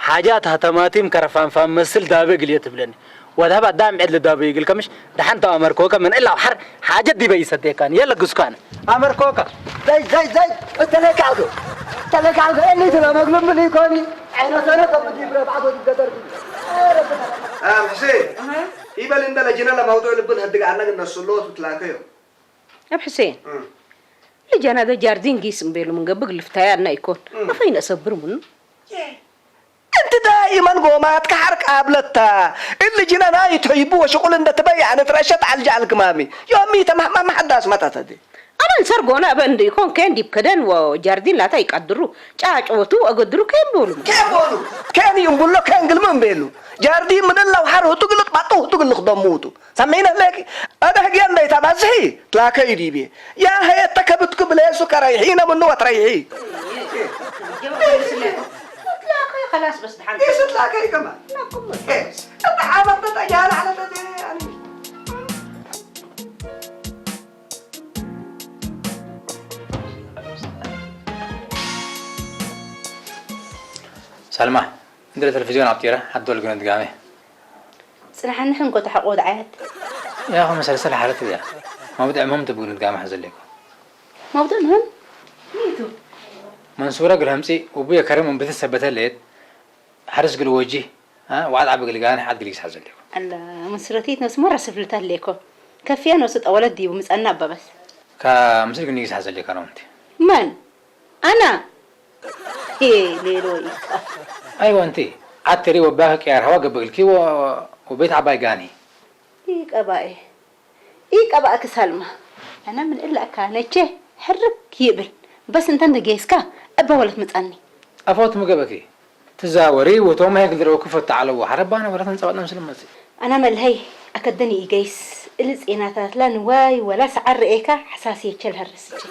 ሓጃት ሃተማቲም ከረፋንፋን መስል ዳበ እግልዬ ትብለኒ። ወድሃብ ኣዳም ዕድል ዳበ ይግል ከምሽ፣ ደሓን ተኣመርኮከ ምን እላ ሓር ሓጀት ዲበ ይሰደካን። የለ ግስኳን። ኣመርኮከ። ዘይ፣ ዘይ፣ ዘይ፣ እተለካዕዶ። እተለካዕዶ፣ እሊ ትለ መግቢ ምን ይኮኒ? ዓይነ ሰነ ከም ዲብረ ባዕዶ ይገደር። ኣም ሕሴን፣ እህ። ይበል እንደ ለጅነ ለመውዱዕ ልብን ህድግ ኣነግ እነሱ ሎ ትትላከዮ። ኣብ ሕሴን፣ እም። ልጃና ደ ጃርዲን ጊስ እምቤሉ ምንገብግ ልፍታያ እና ይኮን። እም። ኣፈይነ እሰብር ምኑ? የ። እንቲ ዳኢመን ጎማት ከሓር ቃብለታ። እሊ ጅነና ይትሕይቡ ወሽቁል እንደ ትበይ ኣነ ትረሸት ዓልጃ ኣልክማሚ። ዮሚ ተማሕማማ ሓዳስ መታተዲ። ኣበን ሰርጎና ኣበን እንደ ይኮን ከን ዲብ ከደን ወጃርዲን ላታ ይቃድሩ። ጫጭወቱ ወገድሩ ከን ቦሉ። ከን ቦሉ። ከን ይምቡሎ ከን ግልም እምቤሉ። ጃርዲን ምን እላው ሓር ህቱ ግልጥ ባጡ ህቱ ግልኽ ደሙቱ። ሰሚዕና ኣለኪ? ኣደ ህግያ እንዳይታ ባዝሒ ትላከዩ ዲቤ። ያ ሀየተ ከብትኩ ብለየሱ ከረይሒ ነምኑ ወትረይሒ። ትላከዩ ከላስ በስ ድሓን። ኢሱ ትላከዩ ከማ። ናኩም። እተ ዓመት ተጠያለ ዓለ ተደ፣ ያኒ። ሳልማ፣ ድረ ተለቪዝዮን ኣብጢረ ሓዶል ግን ድጋሜ ጽናሓኒ ሕንኮ ተሓቆ ድዓያት። ያኹ መሰልሰል ሓረት እያ። መብድዕ ምህም ትብግን ድጋሜ ሓዘለይኮ። መብድዕ ምህም? ይቱ። መንሱረ ግል ህምጺ ውቡ የከረም እንብት ሰበተ ለየት ሓርስ ግል ወጂ ዋዕድ ዓቢ ግል ጋኔ ሓድ ግል ይግስ ሓዘለይኮ። ኣላ መንሱረቲት ነብስ መራ ስፍልታት ለይኮ። ከፍያ ነብሱ ጠወለት ዲቡ ምጸና ኣባበስ። ካ ምስል ግን ይግስ ሓዘለይካ ነው እንት። መን? ኣና ሌሎ ኢካ። ኣይወ እንቲ ዓተሪ ወባኺ ቅያር ሃዋ ገብእልኪ ወ- ወቤት ዓባይ ጋኒ። ኢቀባኤ ኢቀባእኪ ሳልማ። ኣና ምን እላካ ነቼ ሕርክ ይብል። በስ እንተ እንደ ጌስካ እባ ወለት ምጻኒ። ኣፎት ምገበኪ ትዛወሪ ወቶም ሄግ ድረው ክፈት ተዓለዎ ሓረባና ወረት ንጸባጥ ነምስል መጽ። ኣና መልሀይ ኣከደኒ ኢገይስ እሊ ጼናታትላ ንዋይ ወላ ሰዓር ርኤካ ሓሳስየቸ ልሀርስች።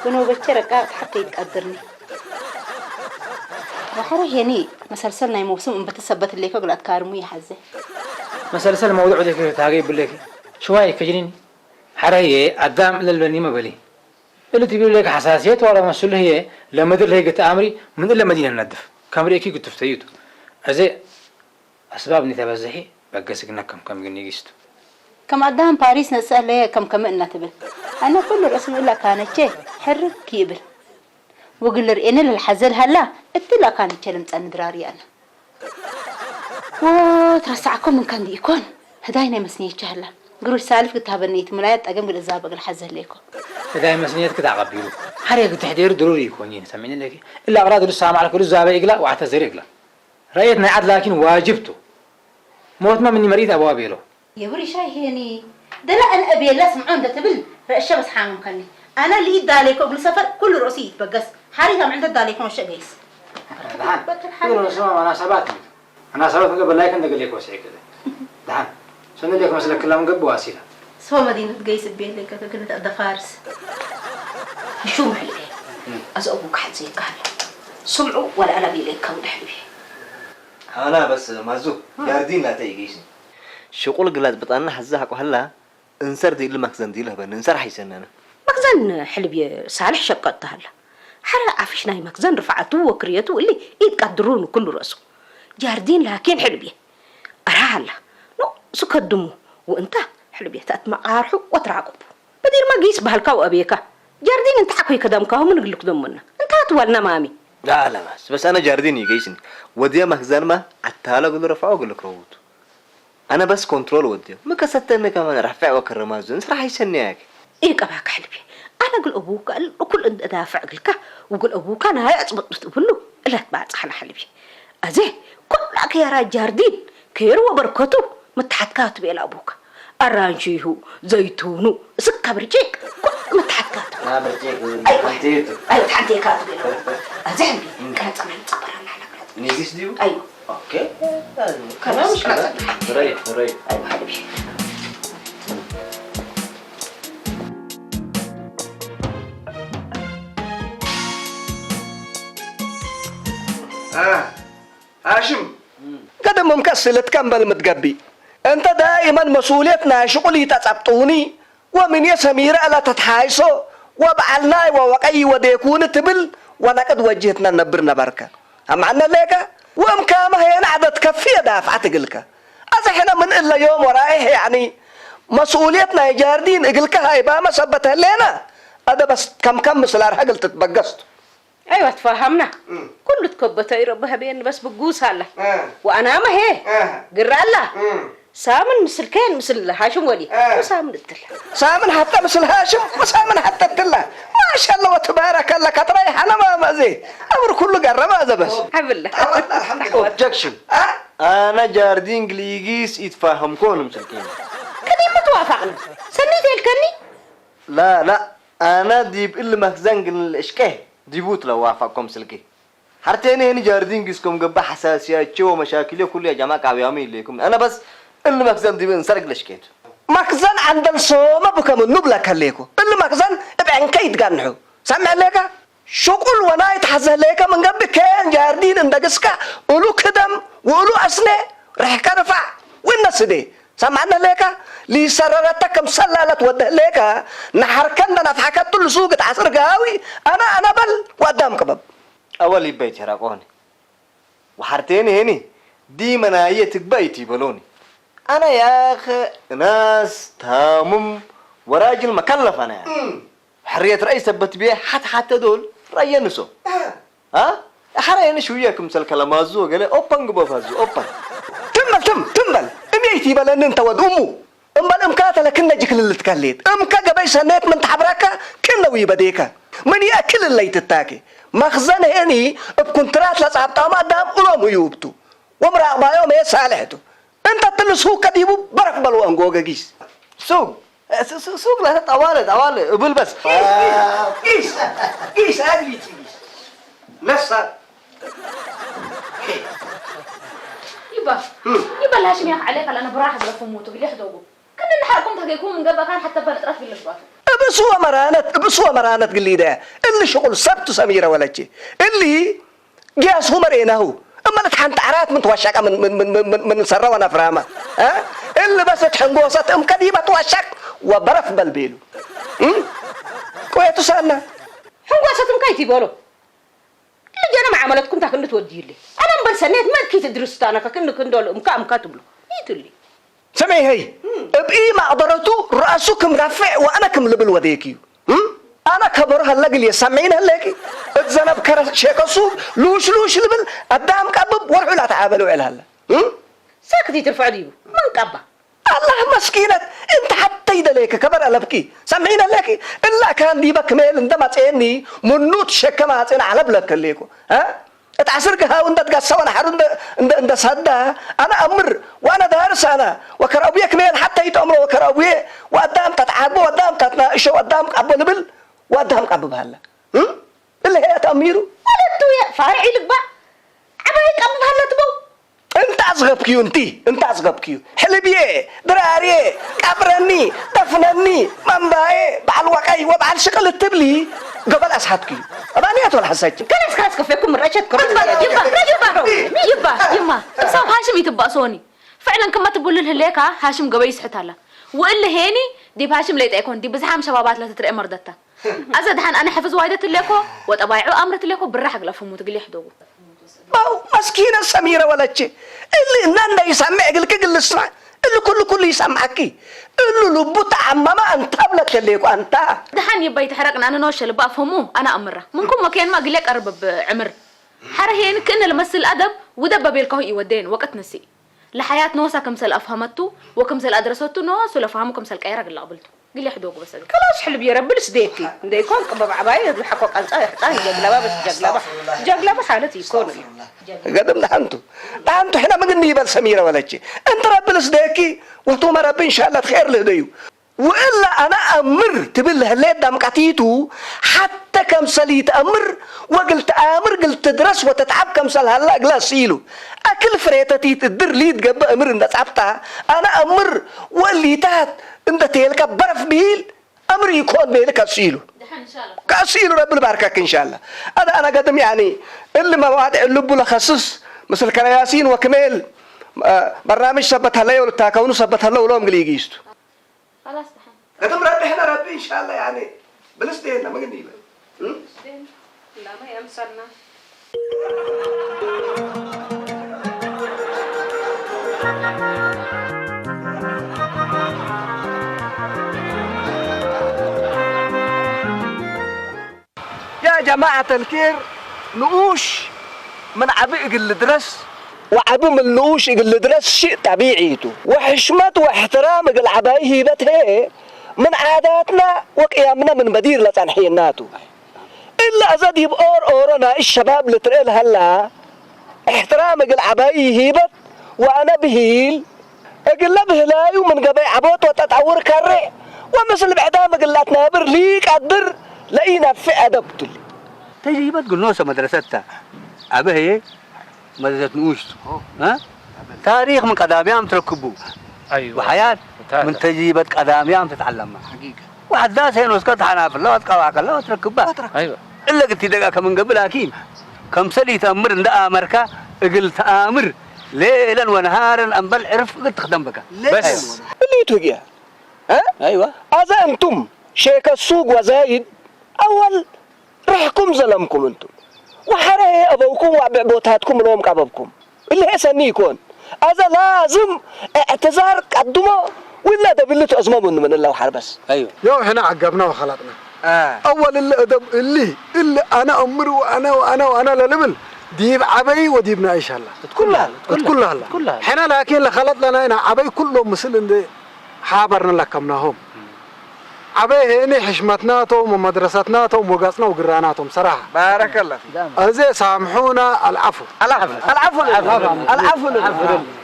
ብኖበቸ ረቃ ትሓከ ይትቀድርኒ። ወሓረ ሄኒ መሰልሰል ናይ መውስም እምበተ ሰበት ሌኮ ግላት ካርሙ ይሓዘ። መሰልሰል መውዱዕ ሌኮ ታገ ይብለኪ ሽዋይ ከጅኒኒ ሓረየ ኣዳም ለልበኒ መበሊ እሉ ትብሉ ሌኮ ሓሳስየት ዋላ መስሉ ህየ ለምድር ለይ ግተ ኣምሪ ምን እለ መዲነ ነድፍ ከም ርኤኪ ግትፍተዩቱ። እዚ ኣስባብ ኒተበዝሒ በገስ ግና ከም ከም ግን ይግስቱ። ከም ኣዳም ፓሪስ ነስአለየ ከም ከም እናትብል ኣነ ኩሉ ርእሲ ምእላ ካነቼ ሕርክ ይብል። ወግል ርእየኒ ለልሓዘል ሃላ እትላ ካነቼ ልምጸኒ ድራር ያና። ወ ትረሳዕኮ ምን ከንዲ ይኮን። ህዳይ ናይ መስኒየቻ ሃላ ግሩሽ ሳልፍ ግታበነይቲ ሙላያት ጠገም ግል እዛ በግል ሓዘለይኮ። ህዳይ መስኒየት ክታቀቢሉ ሓሬ ግትሕዴሩ ድሩር ይኮን ይን ሰሚኒ ለኪ እላ ቅላ ድሉ ሳማዕ ለክሉ ዛበ ይግላ ዋዕተ ዘሪ ይግላ። ረእየት ናይ ዓድ ላኪን ዋጅብቱ። ሞትማ ምኒ መርኢት ኣበዋ ቤሎ። የብሪሻይ ሄኒ ደላ ኣነ እቤላ ስምዖ እንደ ትብል ረእሸ በስ ሓመምከኒ። ኣነ ልኢት ዳሌኮ እግሉ ሰፈር ኩሉ ርእሲ ይትበገስ ሓሪት ኣምዕል ደዳሌኮ መሸ ገይስ። ደሓን በትር ሓሪት። ኣና ሰባት እዩ ኣና ሰባት ምገ በላይከ እንደገሌኮ ስዒ ገለ። ደሓን ሰነ ሌክ መስለክላ ምገብ ዋሲላ። ሰው መዲነት ገይስ እቤለከ ክግልት ኣደፋርስ። ሕሹም ሕልቤ ኣዚ እቡ ክሓት ዘይከሃል። ስምዑ ወላ ኣላ ቤለካ ውደ ሕልቤ። ኣና በስ ማዙ ጃርዲን ላተ ይገይስኒ። ሽቁል ግላጽ ብጣና ሓዛ ሓቆ ሃላ እንሰር ዲል መክዘን ዲል ህበን እንሰር ሓይሰነነ። መክዘን ሕልብ ሳልሕ ሸቀጥ ተሃላ ሓረ ዓፍሽ ናይ መክዘን ርፍዓቱ ወክርየቱ እሊ ኢድ ቀድሩ ንኩሉ ረእሱ ጃርዲን ላኪን ሕልብ ኣራ ሃላ ኖ ስከድሙ ወእንታ ሕልብ ተኣት መቃርሑ ወትራቁቡ በዲርማ ጊስ ባህልካ ወኣቤካ ጃርዲን እንታ ዓኮይ ከዳምካሁ ምን ግልክ ደሞና እንታ ትዋልና ማሚ ዳለማስ በስ ኣነ ጃርዲን ይገይስኒ ወዲያ መክዘንማ ኣታለ ግሉ ረፍዖ ግልክ ረውቱ። ኣነ በስ ኮንትሮል ወድዮ ምከሰተኒ ከማን ራፋዕ ወከረማዞን ስራሕ ይሰንያክ። ኢቀባካ ሕልቢ ኣነ ግል እቡካ እኩል እንደ ዳፍዕ ግልካ ውግል እቡካ ናይ ኣጽበጡት እብሉ እለት ባጻሕና ሕልቢ ኣዜ ኩላ ከየራ ጃርዲን ከየሩ ወበርከቱ ምትሓትካ ትቤላ እቡካ ኣራንሺሁ ዘይቱኑ እስካ ብርጭቅ ኩሉ ምትሓትካ ትቤላ ኣይወ ሓንቴቱ ኣይወ ሓንቴካ ትቤላ ኣዜ ሕልቢ ቀረጸና ንጸበራና ሕላ ቀረጸ ኒዚስ ድዩ? ኣይወ Okay. Kana mushkila. Right, right. ሃሽም ገደሞም ከስለት ከምበል ምትገቢ እንተ ዳኢመን መስኡልየት ናይ ሽቁል ይተጸብጡኒ ወምንየ ሰሚረ እለ ተትሓይሶ ወበዓልናይ ወወቀይ ወዴኩኒ ትብል ወነቅድ ወጅህትነ ነብር ነበርከ። ኣማዕነ ሌከ ወእም ካመ ሄነ ዐደት ከፍየ ዳፍዐት እግልከ። አዜ ሕነ ምን እለ ዮም ወራይሕ ያዕኒ መስኡልየት ናይ ጃርዲን እግልከ ሃይባመ ሰበት ህሌነ አደ በስ ከምከም ምስል አርሀ እግል ትትበገስ ቱ። አይዋ ትፋሃምና ኩሉ ትከበተዩ ረቢ ሀበየኒ በስ ብጉስ አላ ወአናመ ሄ ግራ አላ ሳምን ምስል ኬን ምስል ሃሽም ወሊ ወሳምን እትላ። ሳምን ሐተ ምስል ሃሽም ወሳምን ሐተ እትላ። ማሻአላ ወትባረከላ ከጥራይ ሐነማ መእዜ አምር ኩሉ ገረማ ዘበስ። ሐብላ objection አና ጃርዲን ግሊጊስ ኢትፋሀምኮን ምስል ኬን ከዲም ምትዋፋቅና ሰኒት የልከኒ ላ ላ አና ዲብ እል መክዘን ግን ልእሽቄ ዲቡ ትለዋፋቅኮ ምስልኪ። ሐርቴኒ ሄኒ ጃርዲን ጊስ ከም ገብእ ሐሳስያቼ ወመሻክሌ ኩሉ ያ ጀማዕ ቃብያሙ ኢሌኩም። አነ በስ እሊ መክዘን ዲብ እንሰር እግል እሽቄቱ። መክዘን ዐንደል ሶመ ብከምኑ እብለከ ሌኮ። እሊ መክዘን እብ ዐንከ ኢትጋንሑ። ሰምዕ ሌከ? ሽቁል ወናይ ተሐዘ ሌከ ምን ገብእ ኬን ጃርዲን እንደ ግስከ እሉ ክደም ወእሉ አስኔ ርሕከ ርፋዕ ወእነ ስዴ። ሰምዐነ ሌከ? ሊሰረረተ ክም ሰላለት ወደህ ሌከ ነሐርከ እንደ ነፍሐከ እትሉ ሱግ እት ዐስር ጋዊ አነ አነ በል ወአዳም ቅበብ። አወል ይበይት ሄራቆኒ وحرتين هني دي مناية تقبأي تيبلوني. أنا يا أخي ناس تامم وراجل مكلف أنا يعني. حرية رأي ثبت بيه حتى حتى دول رأي نسو. ها؟ حرية نشوية كم سلك لمازو قال أوبن قبو فازو أوبن. ትም በል ትም ትም በል እምየይቲ ይበለኒ እንተ ወድ እሙ እምበል እምካ ተለክነ ጅክልልትከሌት እምከ ገበይ ሰኔት ምን ተሐብረከ ክነው ይበዴከ ምን ይአክል እለይትታኬ መኽዘን ሄኒ እብ ኩንትራት ለጻብጣም አዳም እሎም ህዩ እብቱ ወምራቅባዮም ሄ ሳልሕቱ እንተ ትልስሁ ከዲቡ በረፍ በልወ እንጎገ ጊስ ሱግ ሱግ ለተ ጠዋለ ጠዋለ እብል በስ ጊስ ጊስ አግሊቲ ጊስ ነሳ ይባ ይባ ላሽም ያኽ ዓለ ካልአነ ብራህ ብለፉ ሙቱ ግሊ ሕደጉ ክንንሓርኩም ተገይኩም እንገባካን ሓተ በንጥራት ግሊ ሽባቱ እብሱ ወመራነት እብሱ ወመራነት ግሊደ እሊ ሽቁል ሰብቱ ሰሚረ ወለቼ እሊ ጊያስሁ መርኤናሁ እመለት ሓንቲ ዓራት ምን ትዋሻቃ ምን ሰራ ወናፍራማ እሊ በሰት ሕንጎሰት እም ከዲበ ትዋሻቅ ወበረፍ በልቤሉ ቆየቱ ሳና ሕንጎሰት እም ከይቲ በሎ ልጀነ መዓመለትኩም ታክንዲ ትወድይሊ። አነ እምበል ሰኔት መኪት ድርስታነ ከክንዲ ክንዶ ልእምካ እምካ ትብሎ። ይትሊ። ሰሜ ሀይ እብ ኢ ማቅደረቱ ረአሱ ክም ረፍዕ ወአነ ክም ልብል ወዴክ እዩ። አነ ከበሮ ሀለ ግልየ ሰምዒን ሀሌኪ እት ዘነብ ከረ ሼከ ሱብ ሉሽ ሉሽ ልብል አዳም ቀብብ ወርሑ ላተዓበለ ውዕል ሀለ። ሳክት ይትርፍዕ ድዩ? መን ቀባ? ኣላህ መስኪነት እንተ ሓተይ ደለየኪ ከበር ኣለብኪ ሰምዒነ ኣለኪ እላ ካን ዲበ ክሜል እንደ ማጽኤኒ ምኑ ትሸከም ኣጽን ዓለብ ለከሌኩ እት ዓስር ግሃው እንደ ትጋሳ ወነሓሩ እንደ ሰዳ ኣነ ኣምር ወኣነ ዳርስ ኣነ ወከር ኣቡየ ክሜል ሓተይ ተእምሮ ወከር ኣቡየ ወኣዳም ታት ዓቦ ወኣዳም ታት ናእሾ ወኣዳም ቃቦ ልብል ወኣዳም ቃብ በሃላ እለ ሄ ተእሚሩ ወለቱ ፋርዒ ልግባእ ዓባይ ቃብ በሃላ ትበው እንታ ዝገብክዩ እንቲ እንታ ዝገብክዩ ሕልብየ ድራርየ ቀብረኒ ደፍነኒ መንባየ በዓል ዋቀይ ወበዓል ሽቅል እትብሊ ገበል ኣስሓትክዩ እባኒ ኣቶ ልሓሳች ከለስ ከለስ ከፌኩም ረሸት ክሮ ይባ ይባ ይባ ይማ ሰብ ሃሽም ይትባእሶኒ ፍዕለን ክማ ትቡልል ህሌካ ሃሽም ገበይ ይስሕት ኣላ ውእሊ ሄኒ ዲብ ሃሽም ለይጠ ኣይኮን ዲብ ብዝሓም ሸባባት ለትትርኤ መርደታ ኣዘ ደሓን ኣነ ሕፍዝ ዋይደ ትሌኮ ወጠባይዑ ኣምር ትሌኮ ብራሕ ግለፍሙ ትግሊ ሕደጉ። ባው መስኪነ ሰሚረ ወለቼ እሊ እና እንደ ይሰምዕ እግልኪ ግል ስማ እሊ ኩሉ ኩሉ ይሰምዓኪ እሉ ልቡ ተዓመመ ኣንታ ብለከ ሌኮ ኣንታ። ደሓን ይባይ ተሕረቅና ንኖሸ ልባ ኣፍህሙ ኣነ ኣምራ ምንኩም ወኬንማ ግሌ ቀርብ ብ ዕምር ሓረ ሄን ክእነ ልመስል ኣደብ ውደብ በቤልካሁ ይወደየን ወቀት ንሲ። ለሐያት ኖሳ ክምሰል አፍሀመቱ ወክምሰል አድረሰቱ ኖሱ ለፈሀሙ ክምሰል ቀየረ ግለ ቅብልቱ ግሌ ሕዶጉ በሰ እግል። ከላስ ሕልብ የረብል ስዴኪ እንደይኮን ቅበብ ዐባይ ለሐቆ ቀንጻ ይሕጻን ጀግለባ በስ ጀግለባ ጀግለባ ሓለት ይኮን። ገድም ደሐንቱ ደሐንቱ ሕነ ምግኒ ይበል ሰሚረ ወለቼ እንቲ ረብል ስዴኪ ወቱመ ረቢ እንሻላ ትኼር ልህደዩ። ወእላ አነ አምር ትብል ለህሌት ዳምቃቲቱ ሐተ ከምሰል ኢተአምር ወእግል ተአምር እግል ትድረስ ወተትዓብ ከምሰል ሀላ እግላ ሲሉ አክል ፍሬተቲት እድር ሊትገብእ እምር እንደ ጻብጣ አነ አምር ወእሊታት እንደ ቴልካ በረፍ ብሂል አምር ኢኮን ቤል ከሲሉ ከሲሉ ረቢ ልባርከክ እንሻላ አነ አነ ገድም ያኒ እሊ መዋድዕ ልቡ ለኸስስ ምስል ከረያሲን ወክሜል በርናምጅ ሰበት ሀለዮ ልታከውኑ ሰበት ሀለው ሎም ግል ኢጊስቱ። خلاص دحين. قدم ربي هنا ربي إن شاء الله يعني. بلس دينا ما قلنا يبقى. لا ما يمسرنا. يا جماعة الكير نقوش من عبء قل درس وዓቢ ምን ንኡሽ እግል ልድረስ ሽእ ጠቢዒ ቱ። ወሕሽመት ወእሕትራም እግል ዐባይ ሂበት ህዬ ምን ዓዳትና ወቅያምነ ምን በዲር ለጸንሐና ቱ። እለ አዘ ዲብ ኦር ኦሮ ናእሽ ሸባብ ልትርኤ ለሀላ እሕትራም እግል ዐባይ ሂበት ወአነ ብሂል እግለ ብህላዩ ምን ገበይ ዐቦት ወተጠውር ከሬዕ ወምስል ብዕዳም እግል ለአትናብር ሊቀድር ለኢነፍዕ አደብ ቱ። ተጅሪበት ግል ኖሰ መድረሰት ተ። አበ ህዬ መዘት ንኡሽቱ ታሪክ ምን ቀዳሚያም ትረክቡ ወሐያት ምን ተጅሪበት ቀዳሚያም ትትዓለማ ወሐዳስ ሄኖስከ ተሐናፍላ ወትቀባከላ ወትረክባ እለ ግቲ ደጋ ከምንገብ ላኪን ከምሰል ኢተአምር እንደ አመርካ እግል ተአምር ሌለን ወነሃረን አምበል ዕርፍ እግል ትክደም በካ በስ እሊቱ ህግያ አይዋ አዛ እንቱም ሼከ ሱግ ወዛይድ አወል ርሕኩም ዘለምኩም እንቱም وحري أبوكم وأبع بوتاتكم لهم قببكم. اللي هي سنيكون. هذا لازم اعتذار قدمه ولا ده بالله تعزمه من، من الله حربس. أيوة. يو حنا عقبنا وخلطنا. آه. أول اللي أدب اللي، اللي أنا أمر وأنا، وأنا، وأنا للبل. ديب عبي وديب نايش هلا. كلها، كلها، كلها هلا. كلها. حنا لكن لخلط لنا هنا عبي كلهم مثل إن حابرنا لكمناهم. عبي هني حشمتناتهم ومدرستناتهم وقصنا وقراناتهم صراحة. بارك الله فيك. أزي سامحونا العفو. العفو. العفو لله. العفو لله.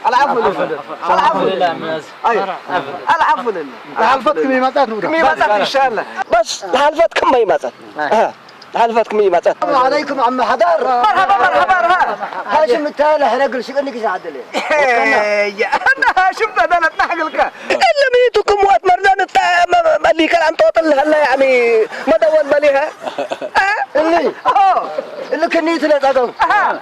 العفو لله. العفو لله. أي. العفو لله. لحلفت كم يماتات نودا. كم يماتات إن شاء الله. بس لحلفت كم ما يماتات. آه. لحلفت كم يماتات. السلام عليكم عم حدار. مرحبا، مرحبا، مرحبا. هاشم التالح رجل شو قال لك يساعد لي؟ يا أنا هاشم بدل أتنحق لك. إلا ميتكم وقت مردان الت-، م-، م-، اللي كان عم توطل هلا يعني ما دون بليها. آه؟ اللي. آه. اللي كنيت لك أقل. آه.